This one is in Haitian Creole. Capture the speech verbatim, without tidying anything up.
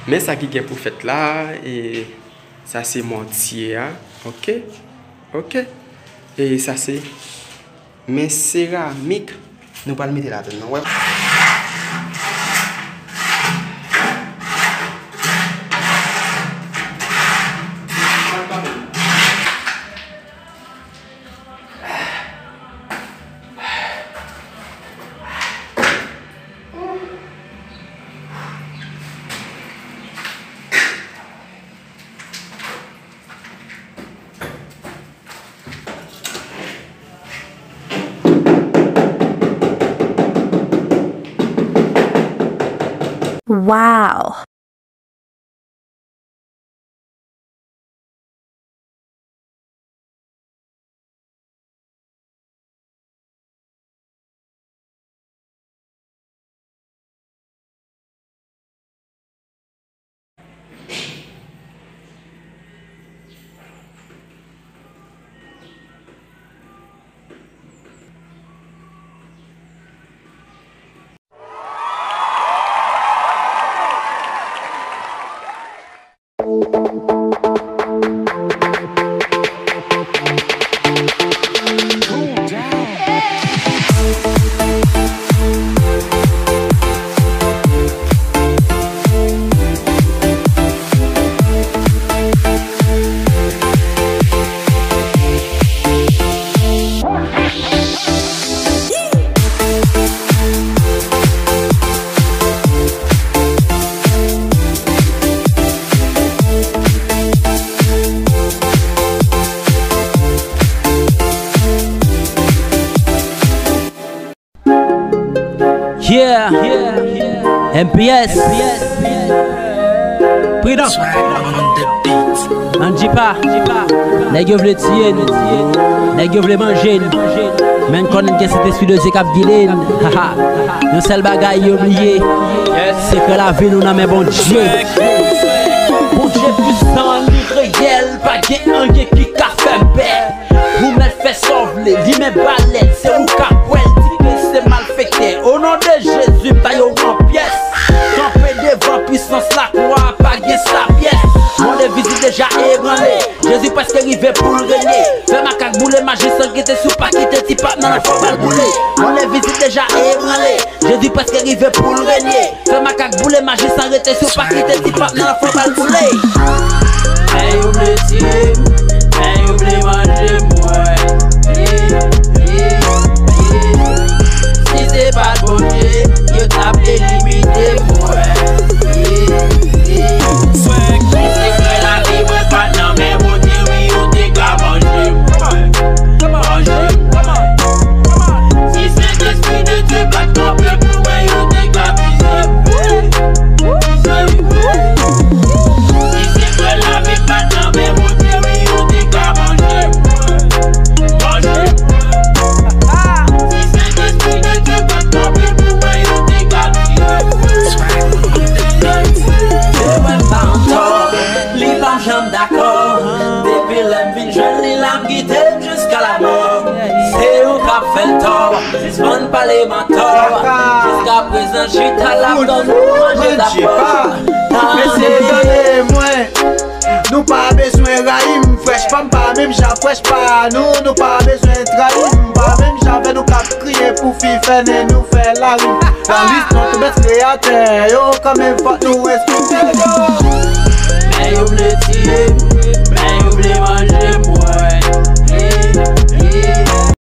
Men sa ki gen pou fèt la, e sa se mòtye a, oke, oke. E sa se men seramik, nou pral mete ladann nan, wè. Wow! Yeah, M P S. Pridan. Ann di pa. Nèg yo vle tiye n. Nèg yo vle manje n. Men n konnen gen Sentespri de Dye k ap gide n. Yon sèl bagay yo bliye. Sekrè lavi nou nan men Bondye. Bondye pwisan, li reyèl, pa gen anyen ki ka fè m pè. Ou mèt fè sa w vle, limen balèt, se ou k ap wè l, di ke se malfektè. O non de Jezi, m ta yo an pyès. Kanpe devan pwisans lakwa, pa gen sa pyès. Mon de vizit deja ebranle, Jezi prèske rive pou l renye. Fè makak boule, maji san rete si w pa kite ti pap nan lanfwa ba l boule. Mon de vizit deja ebranle, Jezi prèske rive pou l renye. Fè makak boule, maji san rete si w pa kite ti pap nan lanfwa ba l boule. Men yo vle tiye m, men yo vle manje m, wè. Si se pa t Bondye, yo t ap elimine m, wè. Si se fè lavi mwen pa t nan men Bondye, wi, yo te ka manje m, wè. Manje m, wè. Si Sentespri de Dye pa t kanpe pou mwen, yo te ka fize m. Fize m. Si se fè lavi pa t nan men Bondye, wi, yo te ka manje m. Manje m. Si Sentespri de Dye pa t kanpe pou mwen, yo te ka fize m. Se mwen pa ankò, li pa janm dakò. Depi lè m vin jwenn li la, m kite l jiska lamò. Se ou k ap fè l tò. Sispann pale mantò. Jiska prezan chita l ap tann ou manje dapò. Mesye, tande mwen. Nou pa bezwen rayi m, frèch pa m pa menm jan frèch pa nou. Nou pa bezwen trayi m, pa menm jan avè nou k ap kriye pou fi fè nen nou fè lari. Nan lis non tout bèt kreyatè yo, kanmenm fòk nou respekte yo.